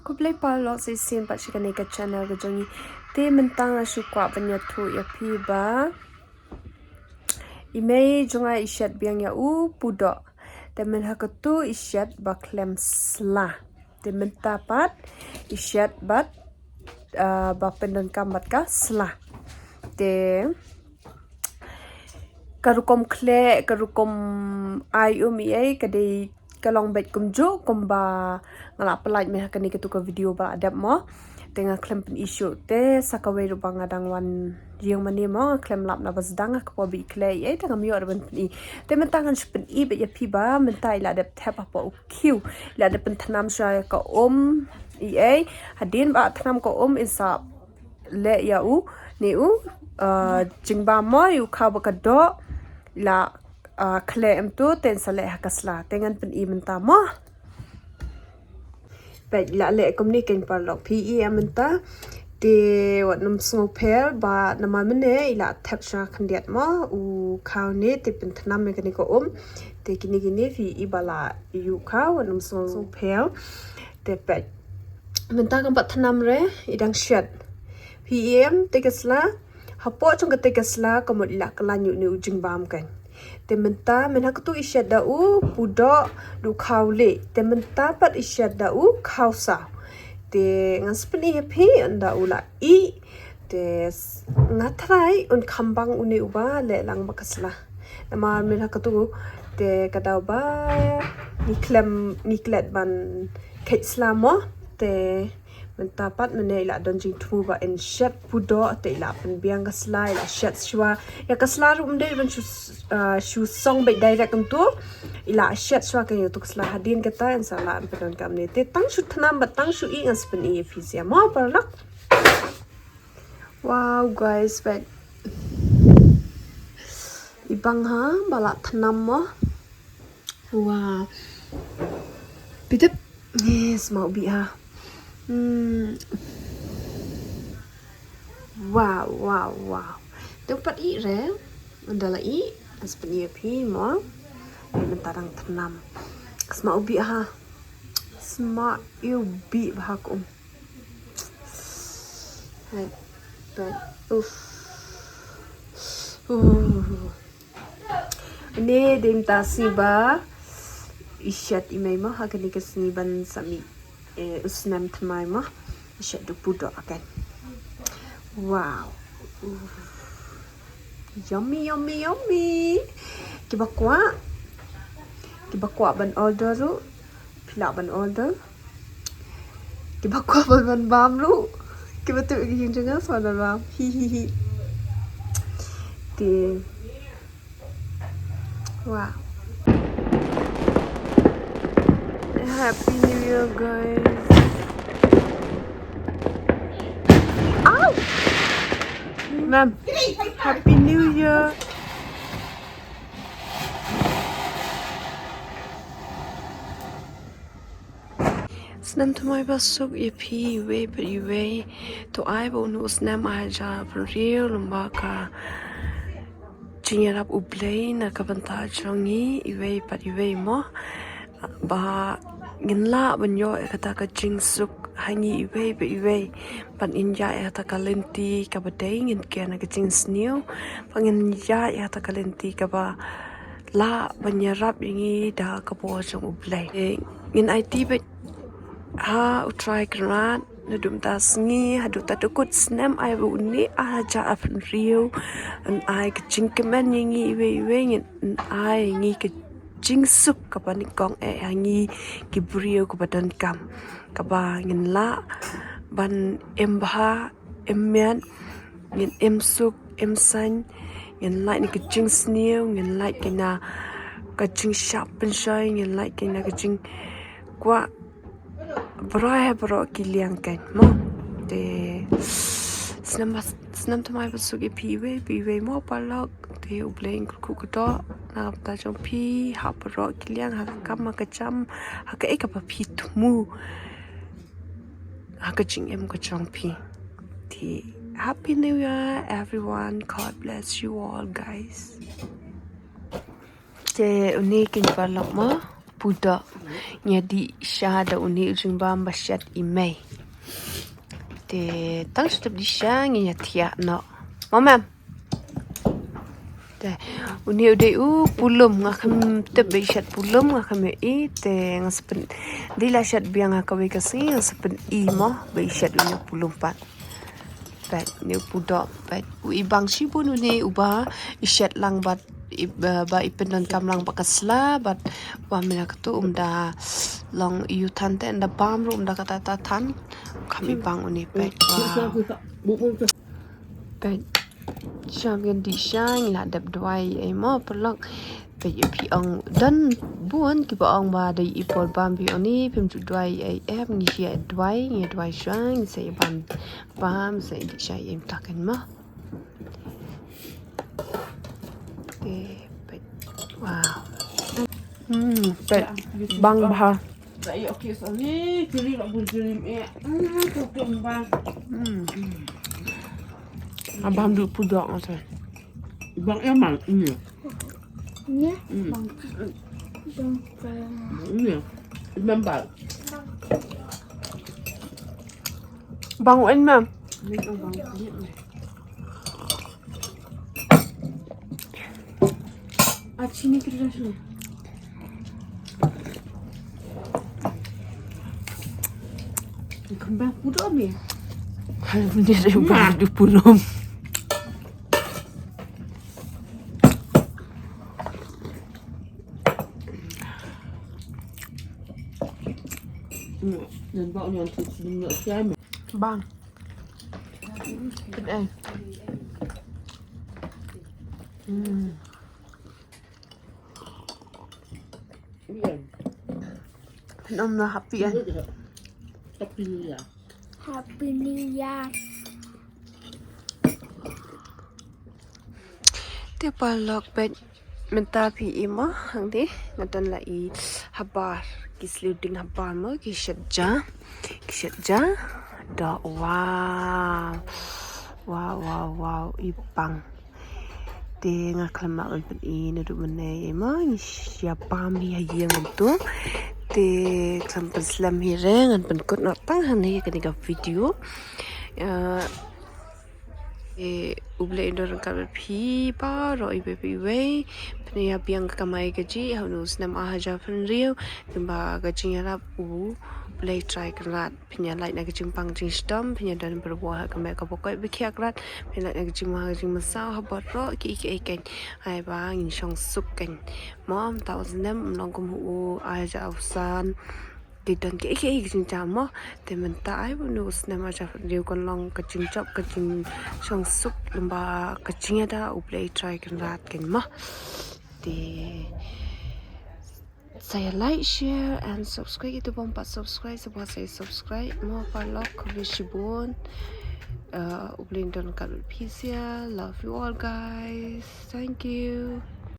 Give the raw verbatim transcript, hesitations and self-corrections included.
Khublei paralok sa shisien pat sha kane ka channel ka jong ngi. Te mynta nga shu kwah ban ïathuh ïa phi ba i mei jong nga i shet biang ïa u pudoh. Te mynta katu i shet ba khlem sla. Te mynta pat i shet bad, ah, ba pyndonkam bad ka sla. Te ka rukom khleh, ka rukom ai um i ei, ka dei ka long beit kumjuh kumba nga la pyllait mynta ha kane katu ka video ba la dep mo. Te nga khlem pyni shuh te sa kawei ruh ba nga dang wan ïeng mane mo, nga khlem lap na ba sdang ha ka por ba i khleh i ei, te ngam ïoh ruh ban pyni. Te mynta ngan shu pyni beit ïa phi ba mynta i la dep thep hapoh u khiew, i la dep pynthnam shuwa ïa ka um i ei. Hadien ba thnam ka um in sa leh ïa u ne u, ah, jingbam mo, ïa u khaw ba ka doh, i la, ah, khleh em tu, te in sa leh ha ka sla, te ngan pyni mynta mo. Peit i la leh kumne keiñ paralok, phi i em mynta. Te wat nym sngewpher ba namar mynne i la thep sha khyndiat mo u khaw ne, te pynthnam ïa kane ka um. Te kine kine phi i ba la ïuh khaw, wat nym sngewpher. Te peit mynta kam pat thnam re, i dang shet. Phi i em te ka sla, hapoh jong kata ka sla ka mut i la kylla ïa une u jingbam keiñ. Te mynta mynta katu i shet da u pudoh da u khaw lieh. Te mynta pat i shet da u khaw saw. Te ngan sa pyni ïa phi ynda u la ih. Te s-, nga tharai un kham bang une uba leh lang bad ka sla. Namar mynta katu te ka daw ba ngi khlem, ngi klet ban kheit sla mo. Te mynta pat mynne i la don jingthmu ba in shet pudoh, te i la pynbiang ka sla, i la shet shuwa. Ïa ka sla ruh ym dei ban shu, ah, shu song beit direct kumtu. I la shet shuwa keiñ ïa utu ka sla, hadien kata in sa lah pyndonkam ne. Te tang shu thnam bad tang shu ih ngan sa pyni ïa phi sha mo paralok. Wow guys, peit i bang ha ba la thnam mo. Wow. Phi tip. Yes, sma u bih ha. Hmm. Wow, wow, wow. Te u pat ih re. Ynda la ih, ngan sa pyni ïa phi mo. Mynta dang thnam. Sma u bih ha. Sma u bih bha kum. Hai. Peit. Uff. Uh. Une dei mynta sngi ba i shet i mei mo, ha kane ka sngi ban sa mih, eh, u snem thymmai mo. I shet da u pudoh keiñ. Wow. Uh. Yummy, yummy, yummy. Kiba kwah, kiba kwah ban order ruh, phi lah ban order. Kiba kwah ban, ban bam ruh, kiba tip ïa ka jingjngai sa ban bam. Hi hi hi. Te. Wow. Happy New Year, guys. Ow! Ma'am, Happy New Year. Snem thymmai basuk ïa phi iwei pa iwei. To ai ba une u snem ai ha jar pynriew lyngba ka jingïarap U Blei na ka bynta jong ngi iwei pa iwei mo. Ba ngin lah ban ïoh ïa kata ka jingsuk ha ngi iwei pa iwei. Ba ngin ïaid ïa kata ka lynti kaba dei, ngin kiar na ka jingsniew. Ba ngin ïaid ïa kata ka lynti kaba lah ban ïarap ïa ngi da ka bor jong U Blei. Eh, ngin aiti beit ha U Trai Kynrad naduh mynta sngi haduh ta dukut snem, ai ba une ar hajar arphew hynriew un ai ka jingkmen ïa ngi iwei iwei, ngin ai ïa ngi ka jingsuk kaba nyngkong eh ha ngi ki briew kiba donkam, kaba ngin lah ban im bha im miat, ngin im suk im saiñ, ngin lait na ka jingsniew, ngin lait keiñ na ka jingshah pynshoi, ngin lait keiñ na ka jingkwah baroh ha baroh ki liang keiñ mo. Te snem bas-, snem thymmai basuk ïa phi iwei pa iwei mo paralok. Te U Blei un kyrkhu kyrdoh na ka bynta jong phi ha baroh ki liang, ha ka kam, ha ka jam, ha kaei kaba phi thmu ha ka jingim ka jong phi. Te Happy New Year everyone. God bless you all, guys. Te une keiñ paralok mo. Pudok. Ngi ïa dih sha da une u jingbam ba shet i mei. Te tang shu tip dih sha ngi ïa thiah noh. Mo mem. Te une u dei u pulum, nga khlem tip ba i shet pulum, nga khlem ïohi. Te nga sa pyn, dei la shet biang ha kawei ka sngi, nga sa pyni mo ba i shet une u pulum pat. Peit, une u pudok, peit. U i bang shibun une uba i shet lang bad i, ba, ba i pyndonkam lang bad ka sla bad ba mynta katu um da long ïa u than te, ynda bam ruh um da kata kata than. Kam i bang une, peit. Wow. Peit. Sha ngi dih sha ngi la dep duwai ei mo paralok. Peit, ïa phi ong don bun kiba ong ba dei i por bam, phi ong ni phim ju duwai ei, em, ngi shu duwai, ngi duwai sha ngi sa ïa bam, bam sa ïa dih sha ei mynta kan mo. Te peit. Wow. Hmm, peit. Bang bha. Da ïa, okay, so ni kiri la bun kiri eh. Hmm, tu tu bang. Hmm. Abam du pudok ngata. Bang eh man ini. Ni? Hmm. Bang. Bang. Ini. Remember. Bang en mam. Ni bang. Ah, chini kiri dah sini. Kembang pudok ni. Hai, benda dia bang du pulum. Bang. Peit ei. Hmm. Peit ong na happy ei. Happy New Year. Happy New Year. Te paralok, peit mynta phi i mo hangne nga don la i habar, ki sliew dieng habar mo ki shet ja, ki shet ja. Da, wow. Wow, wow, wow, i bang. Te nga khlem lah ban pyni naduh mynne ei mo, ngi shu ïa bam hi ha ïing mynta. Te khlem pynslem hi re, ngan pynkut noh tang hangne ïa kane ka video. Eh, eh, U Blei un don ryngkat bad phi baroh iwei pa iwei. Phin ïa biang ka kamai kajih ha une u snem ar hajar hynriew, kiba ka jingïarap U Blei Trai Kynrad. Phin ïa lait na ka jingpang jingshitom, phin ïa don bad u ha ka met kaba koit ba khiah Kynrad, phin ïa lait na ka jingma ka jingmynsaw ha baroh kiei kiei kein. Ai ba ngin shong suk kein. Mo, mynta u snem um long kum u ar hajar arphew san. Ki don kiei kiei ki jingjia mo. Te mynta ai ba une u snem ar hajar hynriew kan long ka jingjop, ka jingshong suk, lem bad ka jingïada U Blei Trai Kynrad kein mo. Te sa ïa like, share and subscribe. Ïa tu bym pat subscribe, sa ba sa ïa subscribe mo paralok, khublei shibun. Uh, U Blei un don ryngkat bad phi sha. Love you all, guys. Thank you.